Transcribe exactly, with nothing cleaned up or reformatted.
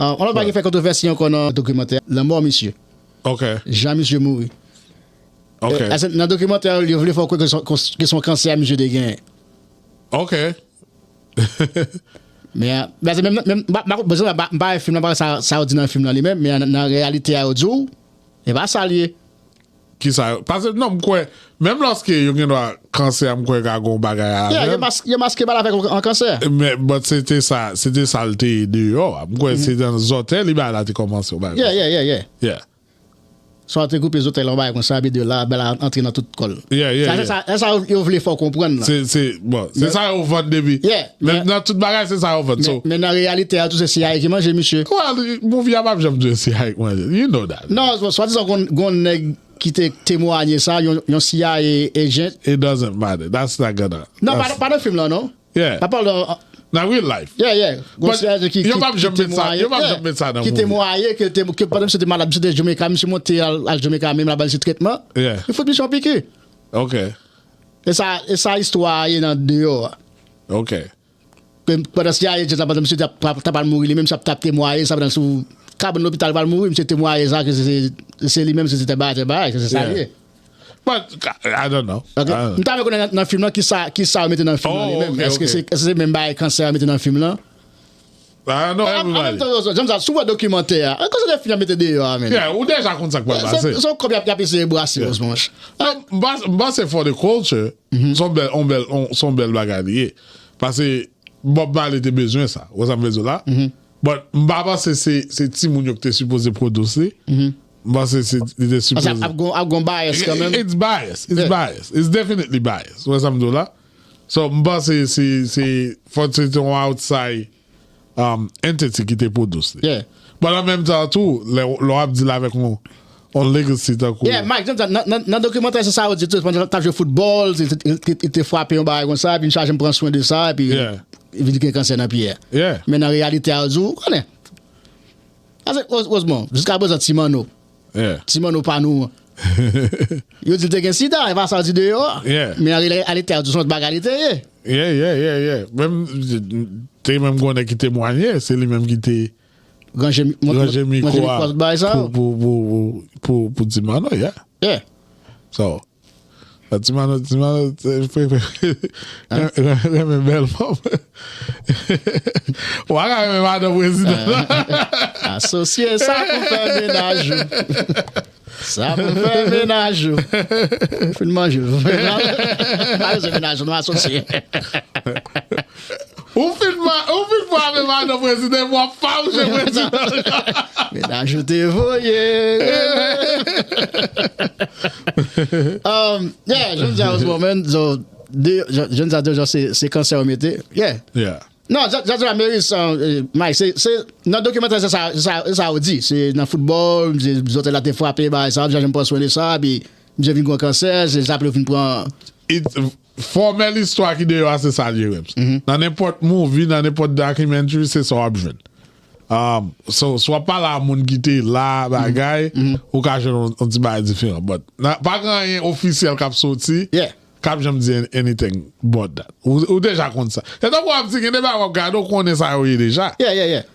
Ah, yon lòt bagay ki fè kontwovèsi ankò nan dokimantè, lanmò misye. Ok. Jan misye mouri. Ok. Eh, nan dokimantè, yo vle fè w kwè ke se yon kansè misye te genyen. Ok. Men, men se menm, menm, m pa wè fim nan, m pa wè sa, sa yo di nan fim nan li menm, men nan, nan reyalite a yo di w, e pa sa l ye. Kisa yo? Paske non, m kwè, menm lòske yo gen dwa kansè a, m kwè ka gon bagay avè l. Yo maske, yo maske bagay la avèk yon kansè. Men, but se te sa, se te sa l te ye deyò a. M kwè se nan zòtèy li bagay la te kòmanse yon bagay. Yeah, yeah, yeah, yeah. Yeah. Sa w te koupe zòtèy la, yon bagay konsa, epi de la, bagay la antre nan tout kò l. Yeah, yeah, Sa, se sa, se sa yo vle fè w konprann la. Se, se, bon, se sa yo vann depi. Yeah, Men men- nan tout bagay, se sa yo vann. So, Men nan reyalite a, tou se C I A ki manje misye. Well, movie a p ap janm di C I A ki manje. You know that. Non, swadizan gon, gon nèg ki te temwanye sa, yon, yon C I A agent. It doesn't matter. That's not gonna. Non, pa, that's- pa nan fim lan, non. Yeah. Pa pale de Nan real life. Yeah, yeah. Gon But C I A ki, yo ki, p ap ki janm met sa, temwaye. Yo p ap Yeah. janm met sa nan Ki movie. Temwaye, ke te, ke pandan misye te malad, misye te Jamaica, misye monte al, al Jamaica, menm la ba l ti tretman. Yeah. Yo fout misye yon piki. Ok. E sa, e sa istwa a ye nan deyò a. Ok. Ke pandan C I A agent la, pandan misye t ap, t ap, t ap al mouri li menm, misye t ap temwaye sa, pandan l sou kabann lopital pral mouri, misye temwaye sa, ke se, se, se li menm, se, se te bagay, te bagay, ke se sa l ye. But I don't know. Ok. I don't know. M ta vle konnen nan, nan fim lan, kisa, kisa yo mete nan fim lan Oh, li menm. ok, Èske ok. se, èske se menm bagay kansè yo mete nan fim lan? I don't know. An menm Everybody. tan, James, sou wè dokimantè a, an konsa de fim yo mete deyò a, men. Yeah, ou deja konn sa k pral Se pase. se yon kòb y ap, y ap eseye brase, Yeah. Osmanch. Non, m panse, m panse for the culture, se yon bèl, yon bèl, yon, se yon bèl bagay li ye. Paske Bob Marley te bezwen sa. Ou wè sa m vle di w la? But m pa panse se, se timoun yo ki te sipoze pwodui li. M panse se, li te Paske sipoze. Ap gon, ap gon bias kanmenm. It's bias. It's Yeah. bias. It's definitely bias. Ou wè sa m di w la? So, m panse se, se, fò se te yon outside um, entity ki te pwodui li. Yeah. But an menm tan tou, lè, lè w ap deal avèk yon, yon legacy tankou. Yeah, Mike, nan, nan, nan dokimantè se sa yo di tou, pandan l t ap jwe foutbòl, li te, li te, li te frape yon bagay konsa, epi li chaje m pran swen de sa, epi Yeah. li vin gen kansè nan pye a. Yeah. Men nan reyalite a, yo di w, ou konnen. Sa se, erezman, jiska prezan, Ti Manno. Yeah. Ti Manno pa nou an. Yo di l te gen sida, e pa sa yo di deyò a. Yeah. Men nan reyalite a, yo di w se yon bagay li te ye. Yeah, yeah, yeah, yeah. Menm, te menm konnen ki temwanye, se li menm ki te Ranje mi- mwen- ranje mwen- mikwo ranje a mikwo a, bay sa yo. pou, pou, pou, pou, pou, pou Ti Manno, yeah. Yeah. So, Ti Manno, Ti Manno, renmen bèl fanm. Ou pa ka renmen madan prezidan. Asosye, sa pou fè menaj ou. Sa pou fè menaj ou. Fin manje. Pa bezwen menaj ou, nou asosye. Ou fin ma, ou fin frape madan prezidan, w ap fawouche prezidan. Menaj ou te voye. Um, yeah, jodi a, osman, man, so, de, jodi a, de jan se, se kansè yo mete. Yeah. Yeah. Non, jodi a, Meris, uh, Mike, se, se, nan dokimantè, se sa, se sa, se sa yo di. Se nan foutbòl, se zòtèy la te frape, bagay sa, m chaje m pran swen de sa, epi misye vin gen kansè, se sa pou yo vin pran. It, fòmè listwa ki deyò a, se sa l ye, Rems. Nan nenpòt movie, nan nenpòt documentary, se sa w ap jwenn. Um, so, si w ap pale a moun ki te la, bagay, ou ka jwenn yon, yon ti bagay diferan. But, nan, pa gen anyen ofisyèl k ap soti, Yeah. k ap janm di an- anything about that. Ou, ou deja konn sa. Se tankou w ap di, gen de bagay w ap gade, ou konnen sa yo ye deja. Yeah, yeah, yeah.